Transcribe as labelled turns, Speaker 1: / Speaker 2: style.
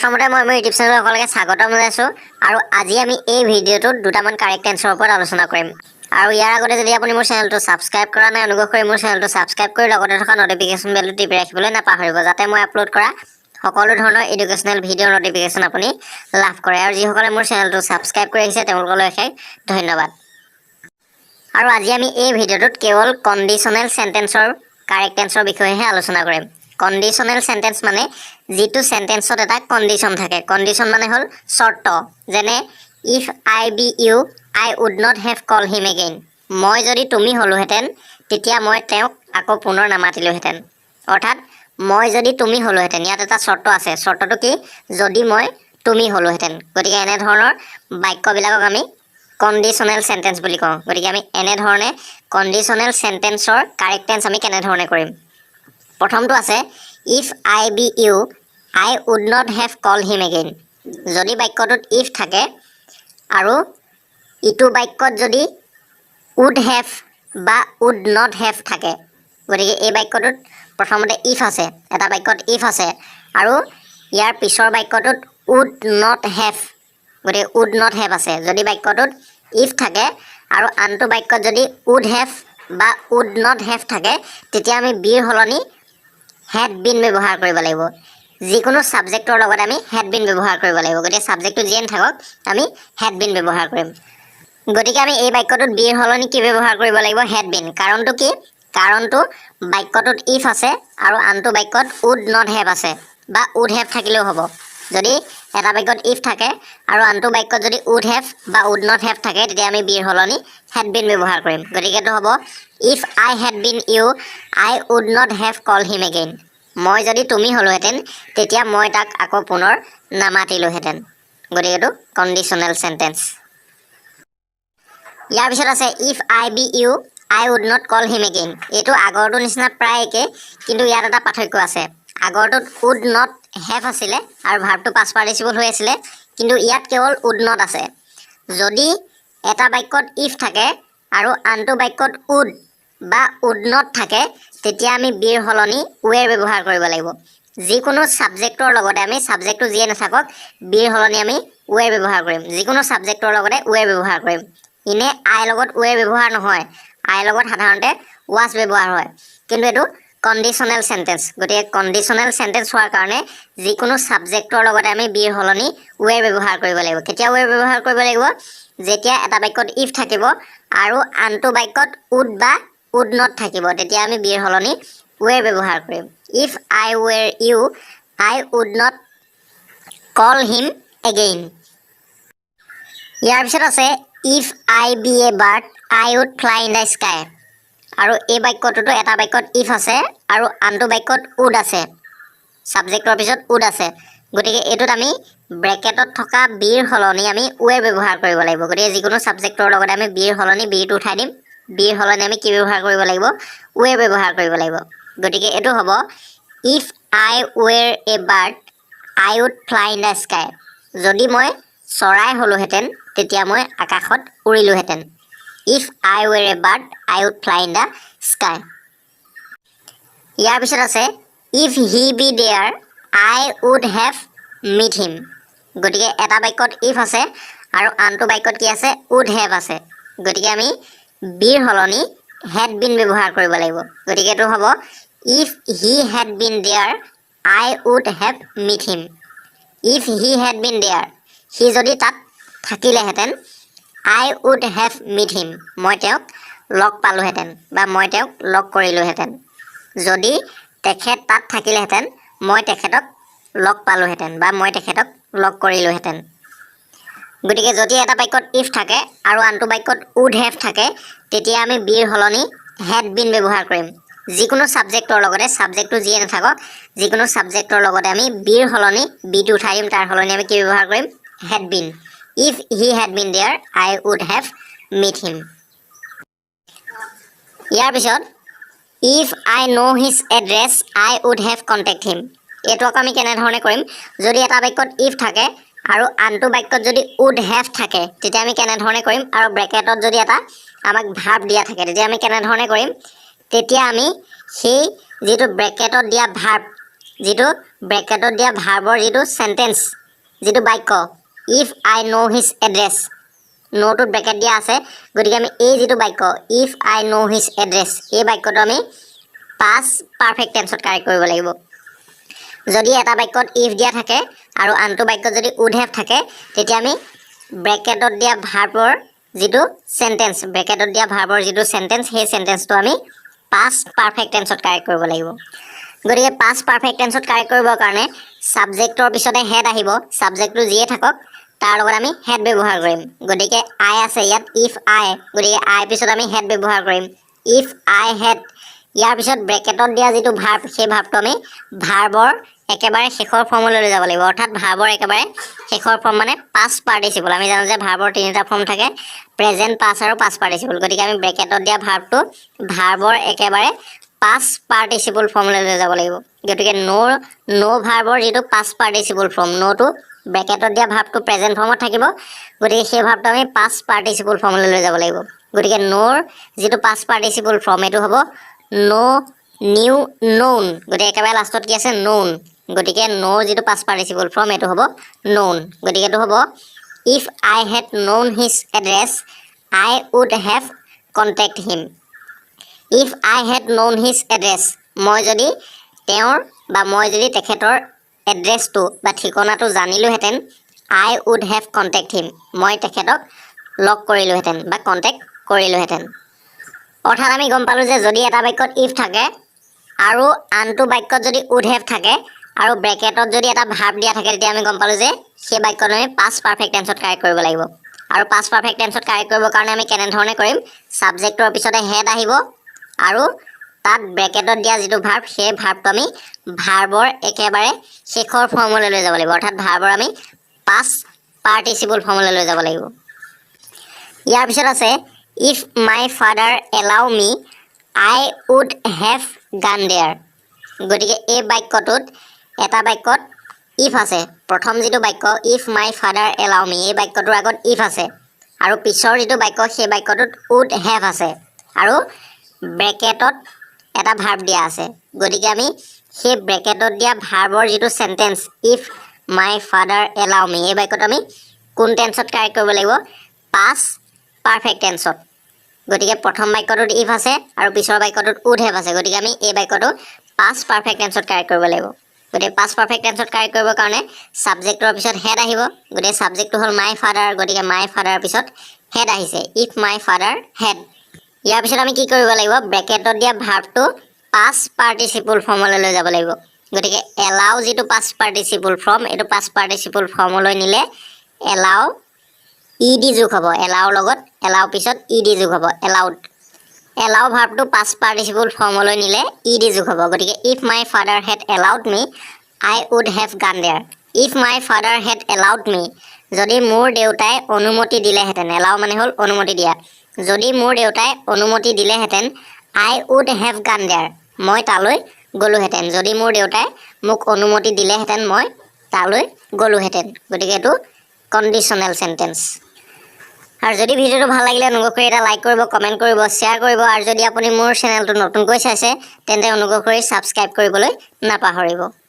Speaker 1: প্ৰথমতে মই মোৰ ইউটিউব চেনেলত সকলোকে স্বাগতম জনাইছোঁ আৰু আজি আমি এই ভিডিঅ'টোত দুটামান কাৰেক্ট টেন্সৰ ওপৰত আলোচনা কৰিম। আৰু ইয়াৰ আগতে যদি আপুনি মোৰ চেনেলটো ছাবস্ক্ৰাইব কৰা নাই, অনুগ্ৰহ কৰি মোৰ চেনেলটো ছাবস্ক্ৰাইব কৰি লগতে থকা ন'টিফিকেশ্যন বেলটো টিপি ৰাখিবলৈ নাপাহৰিব, যাতে মই আপলোড কৰা সকলো ধৰণৰ এডুকেশ্যনেল ভিডিঅ'ৰ ন'টিফিকেশ্যন আপুনি লাভ কৰে। আৰু যিসকলে মোৰ চেনেলটো ছাবস্ক্ৰাইব কৰি আহিছে, তেওঁলোকলৈ অশেষ ধন্যবাদ। আৰু আজি আমি এই ভিডিঅ'টোত কেৱল কণ্ডিশ্যনেল চেণ্টেন্সৰ কাৰেক্ট টেন্সৰ বিষয়েহে আলোচনা কৰিম। কণ্ডিশ্যনেল চেণ্টেন্স মানে যিটো চেণ্টেন্সত এটা কণ্ডিশ্যন থাকে। কণ্ডিশ্যন মানে হ'ল চৰ্ত। যেনে, "If I be you, I would not have call him again." মই যদি তুমি হ'লোহেঁতেন, তেতিয়া মই তেওঁক আকৌ পুনৰ নামাতিলোহেঁতেন। অৰ্থাৎ মই যদি তুমি হ'লোহেঁতেন, ইয়াত এটা চৰ্ত আছে। চৰ্তটো কি? যদি মই তুমি হ'লোহেঁতেন। গতিকে এনেধৰণৰ বাক্যবিলাকক আমি কণ্ডিশ্যনেল চেণ্টেন্স বুলি কওঁ। গতিকে আমি এনেধৰণে কণ্ডিশ্যনেল চেণ্টেন্সৰ কাৰেক্ট টেন্স আমি কেনেধৰণে কৰিম? প্ৰথমটো আছে, "If I be you, I would not have call him again." যদি বাক্যটোত if থাকে আৰু ইটো বাক্যত যদি উড have বা উড not have থাকে। গতিকে এই বাক্যটোত প্ৰথমতে if আছে, এটা বাক্যত if আছে আৰু ইয়াৰ পিছৰ বাক্যটোত উড not have, গতিকে উড not have আছে। যদি বাক্যটোত if থাকে আৰু আনটো বাক্যত যদি উড have বা উড not have থাকে, তেতিয়া আমি বিৰ সলনি হেড বিন ব্যৱহাৰ কৰিব লাগিব। যিকোনো ছাবজেক্টৰ লগত আমি হেড বিন ব্যৱহাৰ কৰিব লাগিব। গতিকে ছাবজেক্টটো যিয়ে নাথাকক, আমি হেড বিন ব্যৱহাৰ কৰিম। গতিকে আমি এই বাক্যটোত বিৰ সলনি কি ব্যৱহাৰ কৰিব লাগিব? Had been. কাৰণটো কি? কাৰণটো বাক্যটোত if আছে আৰু আনটো বাক্যত উড not have আছে বা উড have থাকিলেও হ'ব। যদি এটা বাক্যত if থাকে আৰু আনটো বাক্যত যদি উড have বা উড not have থাকে, তেতিয়া আমি বিৰ সলনি হেড বিন ব্যৱহাৰ কৰিম। গতিকে এইটো হ'ব, "If I had been you, I would not have call him again." মই যদি তুমি হ'লোহেঁতেন, তেতিয়া মই তাক আকৌ পুনৰ নামাতিলোহেঁতেন। গতিকে এইটো কণ্ডিশ্যনেল চেণ্টেন্স। ইয়াৰ পিছত আছে, "If I be you, I would not call him again." এইটো আগৰটোৰ নিচিনা প্ৰায় একে, কিন্তু ইয়াত এটা পাৰ্থক্য আছে। আগৰটোত উড not have আছিলে আৰু ভাৰ্বটো পাষ্ট পাৰ্টিচিপল হৈ আছিলে, কিন্তু ইয়াত কেৱল উড not আছে। যদি এটা বাক্যত if থাকে আৰু আনটো বাক্যত উড বা উড not থাকে, তেতিয়া আমি বিৰ সলনি ৱেৰ ব্যৱহাৰ কৰিব লাগিব। যিকোনো ছাবজেক্টৰ লগতে আমি, ছাবজেক্টটো যিয়ে নাথাকক, বিৰ সলনি আমি ৱেৰ ব্যৱহাৰ কৰিম। যিকোনো ছাবজেক্টৰ লগতে ৱেৰ ব্যৱহাৰ কৰিম। এনে আইৰ লগত ৱেৰ ব্যৱহাৰ নহয়, আইৰ লগত সাধাৰণতে ৱাছ ব্যৱহাৰ হয়। কিন্তু এইটো কণ্ডিশ্যনেল চেণ্টেন্স। গতিকে কণ্ডিশ্যনেল চেণ্টেন্স হোৱাৰ কাৰণে যিকোনো ছাবজেক্টৰ লগতে আমি বিৰ সলনি ৱেৰ ব্যৱহাৰ কৰিব লাগিব। কেতিয়া ৱেৰ ব্যৱহাৰ কৰিব লাগিব? যেতিয়া এটা বাক্যত if থাকিব আৰু আনটো বাক্যত উড বা উড not থাকিব, তেতিয়া আমি বিৰ সলনি ৱেৰ ব্যৱহাৰ কৰিম। "If I were you, I would not call him again." ইয়াৰ পিছত আছে, "If I be a bird, I would fly in the sky." আৰু এই বাক্যটোতো এটা বাক্যত if আছে আৰু আনটো বাক্যত উড আছে, ছাবজেক্টৰ পিছত উড আছে। গতিকে এইটোত আমি ব্ৰেকেটত থকা বিৰ সলনি আমি ৱেৰ ব্যৱহাৰ কৰিব লাগিব। গতিকে যিকোনো ছাবজেক্টৰ লগতে আমি বিৰ সলনি, বিৰটো উঠাই দিম, বিৰ সলনি আমি কি ব্যৱহাৰ কৰিব লাগিব? ৱেৰ ব্যৱহাৰ কৰিব লাগিব। গতিকে এইটো হ'ব, "If I were a bird, I would fly in the sky." যদি মই চৰাই হ'লোহেঁতেন, তেতিয়া মই আকাশত উৰিলোহেঁতেন। "If I were a bird, I would fly in the sky." ইয়াৰ পিছত আছে, "If he be there, I would have meet him." গতিকে এটা বাক্যত if আছে আৰু আনটো বাক্যত কি আছে? উড have আছে। গতিকে আমি বিৰ সলনি হেড বিন ব্যৱহাৰ কৰিব লাগিব। গতিকে এইটো হ'ব, "If he had been there, I would have meet him." If he had been there, সি যদি তাত থাকিলেহেঁতেন, I would have meet him, মই তেওঁক লগ পালোহেঁতেন বা মই তেওঁক লগ কৰিলোহেঁতেন। যদি তেখেত তাত থাকিলেহেঁতেন, মই তেখেতক লগ পালোহেঁতেন বা মই তেখেতক লগ কৰিলোহেঁতেন। গতিকে যদি এটা বাক্যত if থাকে আৰু আনটো বাক্যত উড have থাকে, তেতিয়া আমি বিৰ সলনি হেড বিন ব্যৱহাৰ কৰিম। যিকোনো ছাবজেক্টৰ লগতে, ছাবজেক্টটো যিয়ে নাথাকক, যিকোনো ছাবজেক্টৰ লগতে আমি বিৰ সলনি, বিটো উঠাই দিম, তাৰ সলনি আমি কি ব্যৱহাৰ কৰিম? Had been. "If he had been there, I would have meet him." ইয়াৰ পিছত, "If I know his address, I would have contact him." এইটো আকৌ আমি কেনেধৰণে কৰিম? যদি এটা বাক্যত if থাকে আৰু আনটো বাক্যত যদি উড have থাকে, তেতিয়া আমি কেনেধৰণে কৰিম? আৰু ব্ৰেকেটত যদি এটা আমাক ভাৰ্ব দিয়া থাকে, তেতিয়া আমি কেনেধৰণে কৰিম? তেতিয়া আমি সেই যিটো ব্ৰেকেটত দিয়া ভাৰ্ব, যিটো ব্ৰেকেটত দিয়া ভাৰ্বৰ যিটো চেণ্টেঞ্চ, যিটো বাক্য, "If I know his address", ন'টোত bracket দিয়া আছে। গতিকে আমি এই যিটো বাক্য, "If I know his address", এই বাক্যটো আমি পাষ্ট পাৰফেক্ট টেন্সত কাৰেক্ট কৰিব লাগিব। যদি এটা বাক্যত if দিয়া থাকে আৰু আনটো বাক্যত যদি উড have থাকে, তেতিয়া আমি ব্ৰেকেটত দিয়া ভাৰ্বৰ যিটো চেণ্টেঞ্চ, ব্ৰেকেটত দিয়া ভাৰ্বৰ যিটো চেণ্টেঞ্চ, সেই চেণ্টেঞ্চটো আমি পাষ্ট পাৰফেক্ট টেন্সত কাৰেক্ট কৰিব লাগিব। গতিকে পাষ্ট পাৰফেক্ট টেন্সত কাৰেক্ট কৰিবৰ কাৰণে ছাবজেক্টৰ পিছতে হেড আহিব। ছাবজেক্টটো যিয়ে থাকক, তাৰ লগত আমি হেড ব্যৱহাৰ কৰিম। গতিকে আই আছে ইয়াত, if আই, গতিকে আই পিছত আমি হেড ব্যৱহাৰ কৰিম। If I head, ইয়াৰ পিছত ব্ৰেকেটত দিয়া যিটো ভাৰ্ব, সেই ভাৰ্বটো আমি ভাৰ্বৰ একেবাৰে শেষৰ ফৰ্মলৈ লৈ যাব লাগিব। অৰ্থাৎ ভাৰ্বৰ একেবাৰে শেষৰ ফৰ্ম মানে পাষ্ট পাৰ্টিচিপল। আমি জানো যে ভাৰ্বৰ তিনিটা ফৰ্ম থাকে, প্ৰেজেণ্ট, পাষ্ট আৰু পাষ্ট পাৰ্টিচিপল। গতিকে আমি ব্ৰেকেটত দিয়া ভাৰ্বটো ভাৰ্বৰ একেবাৰে পাষ্ট পাৰ্টিচিপল ফৰ্মলৈ লৈ যাব লাগিব। গতিকে ন', ন' ভাৰ্বৰ যিটো পাষ্ট পাৰ্টিচিপল ফৰ্ম, ন'টো ব্ৰেকেটত দিয়া ভাৰ্বটো প্ৰেজেণ্ট ফৰ্মত থাকিব, গতিকে সেই ভাৰ্বটো আমি পাষ্ট পাৰ্টিচিপল ফৰ্মলৈ লৈ যাব লাগিব। গতিকে ন'ৰ যিটো পাষ্ট পাৰ্টিচিপল ফৰ্ম, এইটো হ'ব ন', নিউ, ন'ন। গতিকে একেবাৰে লাষ্টত কি আছে? ন'ন। গতিকে ন'ৰ যিটো পাষ্ট পাৰ্টিচিপল ফৰ্ম, এইটো হ'ব ন'ন। গতিকে এইটো হ'ব, "If I had known his address, I would have contact him." If I had known his address, মই যদি তেওঁৰ বা মই যদি তেখেতৰ এড্ৰেছটো বা ঠিকনাটো জানিলোহেঁতেন, I would have contact him, মই তেখেতক লগ কৰিলোহেঁতেন বা কণ্টেক্ট কৰিলোহেঁতেন। অৰ্থাৎ আমি গম পালোঁ যে যদি এটা বাক্যত if থাকে আৰু আনটো বাক্যত যদি উড have থাকে আৰু ব্ৰেকেটত যদি এটা ভাৰ্ব দিয়া থাকে, তেতিয়া আমি গম পালোঁ যে সেই বাক্যটো আমি পাষ্ট পাৰফেক্ট টেন্সত কাৰেক্ট কৰিব লাগিব। আৰু পাষ্ট পাৰফেক্ট টেন্সত কাৰেক্ট কৰিবৰ কাৰণে আমি কেনেধৰণে কৰিম? ছাবজেক্টৰ পিছতে হেড আহিব আৰু তাত ব্ৰেকেটত দিয়া যিটো ভাৰ্ব, সেই ভাৰ্বটো আমি ভাৰ্বৰ একেবাৰে শেষৰ ফৰ্মলৈ লৈ যাব লাগিব। অৰ্থাৎ ভাৰ্বৰ আমি পাষ্ট পাৰ্টিচিপল ফৰ্মলৈ লৈ যাব লাগিব। ইয়াৰ পিছত আছে, "If my father allow me, I would have gone there." গতিকে এই বাক্যটোত এটা বাক্যত if আছে। প্ৰথম যিটো বাক্য, "If my father allow me", এই বাক্যটোৰ আগত if আছে আৰু পিছৰ যিটো বাক্য, সেই বাক্যটোত উড have আছে আৰু ব্ৰেকেটত এটা ভাৰ্ব দিয়া আছে। গতিকে আমি সেই ব্ৰেকেটত দিয়া ভাৰ্বৰ যিটো sentence, "If my father allow me", এই বাক্যটো আমি কোন টেন্সত কাৰেক্ট কৰিব লাগিব? পাষ্ট পাৰফেক্ট টেন্সত। গতিকে প্ৰথম বাক্যটোত if আছে আৰু পিছৰ বাক্যটোত উড have আছে। গতিকে আমি এই বাক্যটো পাষ্ট পাৰফেক্ট টেন্সত কাৰেক্ট কৰিব লাগিব। গতিকে পাষ্ট পাৰফেক্ট টেন্সত কাৰেক্ট কৰিবৰ কাৰণে ছাবজেক্টৰ পিছত হেড আহিব। গতিকে ছাবজেক্টটো হ'ল মাই ফাদাৰ। গতিকে মাই ফাদাৰৰ পিছত হেড আহিছে। If my father head, ইয়াৰ পিছত আমি কি কৰিব লাগিব? ব্ৰেকেটত দিয়া ভাৰ্বটো পাষ্ট পাৰ্টিচিপল ফৰ্মলৈ লৈ যাব লাগিব। গতিকে এলাউ যিটো পাষ্ট পাৰ্টিচিপল ফৰ্ম, এইটো পাষ্ট পাৰ্টিচিপল ফৰ্মলৈ নিলে এলাউ ই ডি যোগ হ'ব। এলাউৰ লগত, এলাউ পিছত ই ডি যোগ হ'ব, এলাউড। এলাউ ভাৰ্বটো পাষ্ট পাৰ্টিচিপল ফৰ্মলৈ নিলে ই ডি যোগ হ'ব। গতিকে "If my father had allowed me, I would have gone there." If my father had allowed me, যদি মোৰ দেউতাই অনুমতি দিলেহেঁতেন, এলাউ মানে হ'ল অনুমতি দিয়া, যদি মোৰ দেউতাই অনুমতি দিলেহেঁতেন, I would have gone there, মই তালৈ গ'লোহেঁতেন। যদি মোৰ দেউতাই মোক অনুমতি দিলেহেঁতেন, মই তালৈ গ'লোহেঁতেন। গতিকে এইটো কণ্ডিশ্যনেল চেণ্টেঞ্চ। আৰু যদি ভিডিঅ'টো ভাল লাগিলে, অনুগ্ৰহ কৰি এটা লাইক কৰিব, কমেণ্ট কৰিব, শ্বেয়াৰ কৰিব। আৰু যদি আপুনি মোৰ চেনেলটো নতুনকৈ চাইছে, তেন্তে অনুগ্ৰহ কৰি ছাবস্ক্ৰাইব কৰিবলৈ নাপাহৰিব।